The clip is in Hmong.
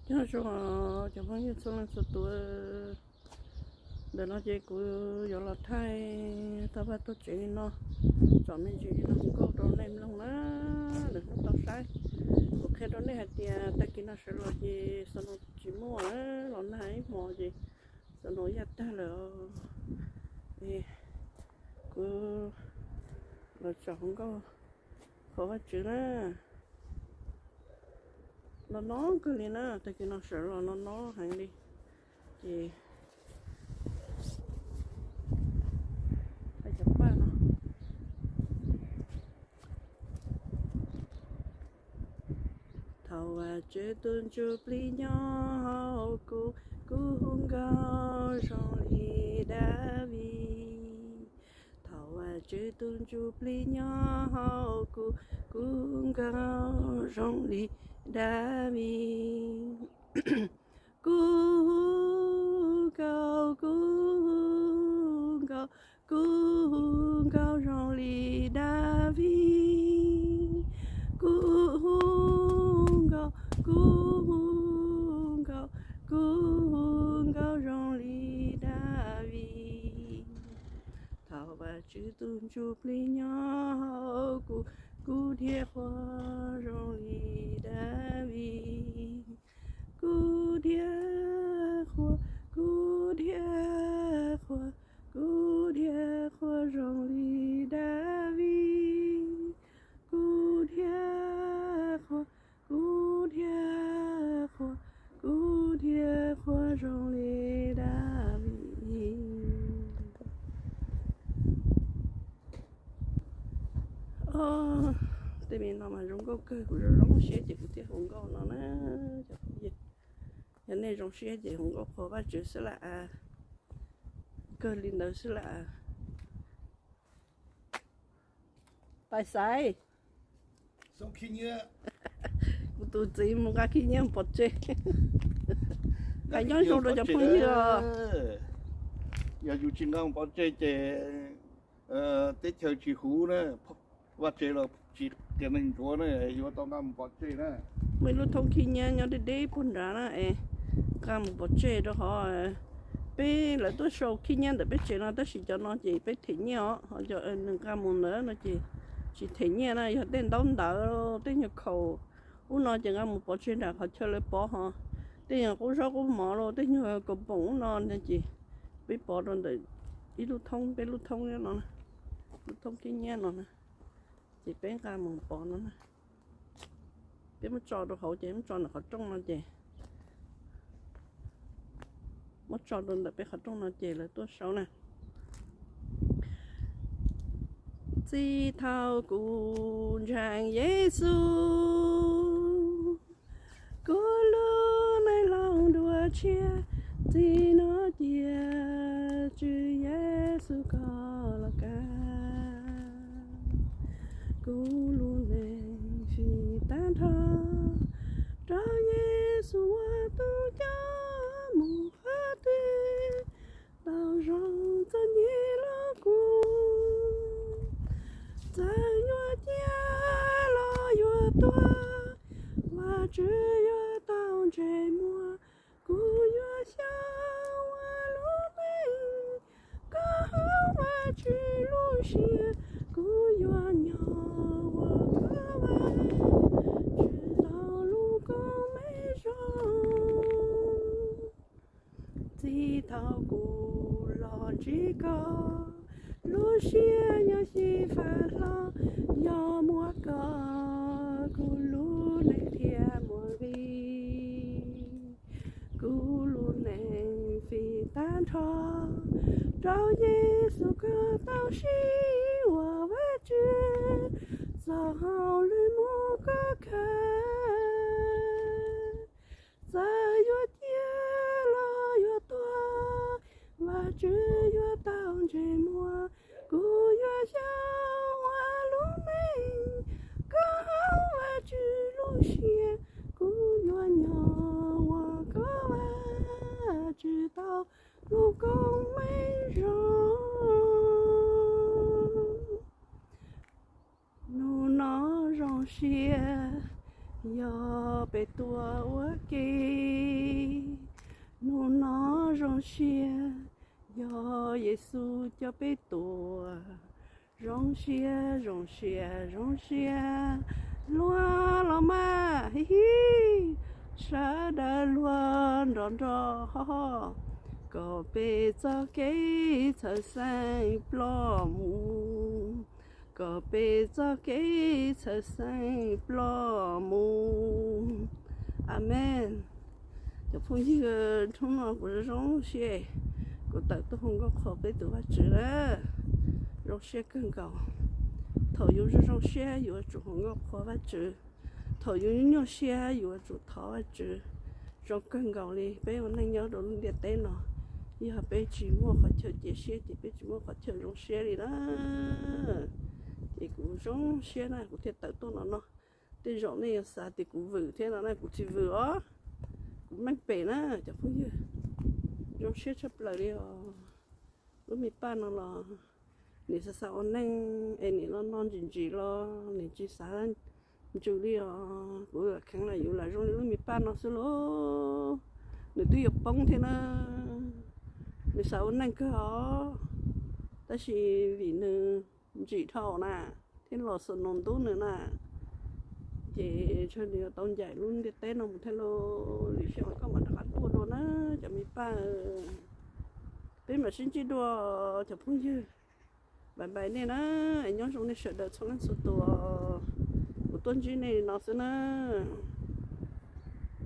Nyob zoo cov phooj ywg txhua leej txhua tus, ntawm no ces kuv yuav los thaij tau vaj tau tsev li no, tsom me ntsis li no hu nkauj rau nej mloog na, lwm hnub tau saib. Kuv qhia rau nej hais tias tag kis no sawv los ces snow tsis muaj, los nag ib hmos ces snow yaj tag lawm. Kuv los tsom hu nkauj qhuas Vajtswv na, no no kawg li na, tag kis no sawv los no no heev li. Ces cov paj no. Thaum Vajtswv tus ntsuj plig nyob hauv kuv, kuv hu nkauj zoo li Daviv. Thaum Vajtswv tus ntsuj plig nyob hauv kuv, kuv hu nkauj zoo li Daviv. Kuv hu nkauj, kuv hu nkauj, kuv hu nkauj zoo li Daviv. Kuv hu nkauj, kuv hu nkauj, kuv hu nkauj zoo li Daviv. Thaum Vajtswv tus ntsuj plig nyob hauv kuv, kuv thiaj qhuas zoo li Daviv. Kuv thiaj qhuas, kuv thiaj qhuas, kuv thiaj qhuas zoo li Daviv. Kuv thiaj qhuas, kuv thiaj qhuas, kuv thiaj qhuas zoo li Daviv. Tej me no mas zoo nkauj kawg, kuv zoo zoo siab ces kuv thiaj hu nkauj no na. Yog nej zoo siab ces hu nkauj qhuas Vajtswv xwb lam, kawg li ntawd xwb lam. Pais xaiv. Kuv tus txiv mus nqa khib nyiab pov tseg. Hais nyob zoo rau cov phooj ywg. Yog yus tsis nqa mus pov tseg ces teb chaws tsis huv na, vaj tse los tsis qias neeg ntsuav na, yuav tau nqa mus pov tseg na. Muaj ib lub thoob khib nyiab nyob deb deb puag nrad na es nqa mus pov tseg rau qhov peb lawv tuaj sau khib nyiab ntawm peb tsev no, tab sis cov no ces peb them nyiaj os, ho cov nws nqa mus ntawd no ces tsis them nyiaj na. Yog tej ntaub ntawv, tej nyuag khaus ub no ces nqa mus pov tseg nram qhov chaw lawv pov ho. Tej nyuag qub zaub qub mov los tej nyuag kaus poom ub no ces peb pov rau ntawm ib lub thoob, peb lub thoob no, lub thoob khib nyiab no na, ces peb nqa mus pov no na. Peb muab tso rau hauv ces muab tso ntawm qhov rooj no ces muab tso rau ntawm peb qhov rooj no ces lawv tuaj sau na. Txij thaum kuv ntseeg Yexus, kuv lub neej laus dua tshiab, txij no cia Tswv Yexus koj los kav. Kuv lub neej fij tag nrho rau Yexus ua tus coj mus qhov twg, tau zoo txom nyem los kuv, txawm yuav ciaj los yuav tuag, Vajtswv yuav tau ntsej muag. Kuv yuav xyaum ua lub neej koj hauv Vajtswv lub siab, kuv yuav nyob ua koj Vajtswv tau lub koob meej zoo. Txij thaum kuv los ntsib koj, lub siab nyuaj xyiv faj hlo, yog muaj koj kuv lub neej thiaj muaj nqis. Kuv lub neej fij tag nrho rau Yexus koj tau siv ua Vajtswv txoj hauj lwm mus koj khaws. Txawm yuav ciaj los yuav tuag, Vajtswv yuav tau ntsej muag. Kuv yuav xyaum ua lub neej koj hauv Vajtswv lub siab, kuv yuav nyob ua koj Vajtswv tau lub koob meej zoo. Hnub no zoo siab yog Peb tuaj ua ke, hnub no zoo siab, yog Yexus coj peb tuaj. Zoo siab, zoo siab, zoo siab, luag los mas, hi hi, sawv daws luag nrov nrov ho ho, kom peb txoj kev txhawj xeeb ploj mus, kom peb txoj kev txhawj xeeb ploj mus. Amees. Cov phooj ywg, hnub no kuv zoo zoo siab, kuv tawm tuaj hu nkauj qhuas peb tus Vajtswv na, zoo siab kawg nkaus. Thaum yus zoo zoo siab yuav tsum hu nkauj qhuas Vajtswv, thaum yus nyuaj siab yuav tsum thov Vajtswv. Zoo kawg nkaus li peb ua neej nyob rau lub ntiaj teb no, yog peb tsis muaj qhov chaw cia siab ces peb tsis muaj qhov chaw zoo siab li na. Ces kuv zoo siab na kuv thiaj tawm tuaj no no. Tej zaum nej yuav xav tias kuv vwm thiab no na, kuv tsis vwm os. Kuv meej pem na cov phooj ywg. Zoo siab tshaj plaws li os. Lub me paj no los nim xav xav ua neej es nim los no ntsim ntsim los nim tsis xav ntsws li os. Kuv kheev lam yus lam zoo li lub me paj no xwb lauj. Nws twb yuav poob thiab na, nws xav ua neej kawg os, tab sis vim nws ntsim dhau na, thiab los xus nus ntub nws na, ces ntshe nws yuav tau ncaim lub ntiaj teb no mus thiab lauj. Lwm xyoo koj mam rov qab tuaj dua na cov me paj. Peb mam sib ntsib dua cov phooj ywg. Bye bye nej na, nyob zoo nej sawv daws txhua leej txhua tus. Kuv tuaj ntsib nej li no xwb na.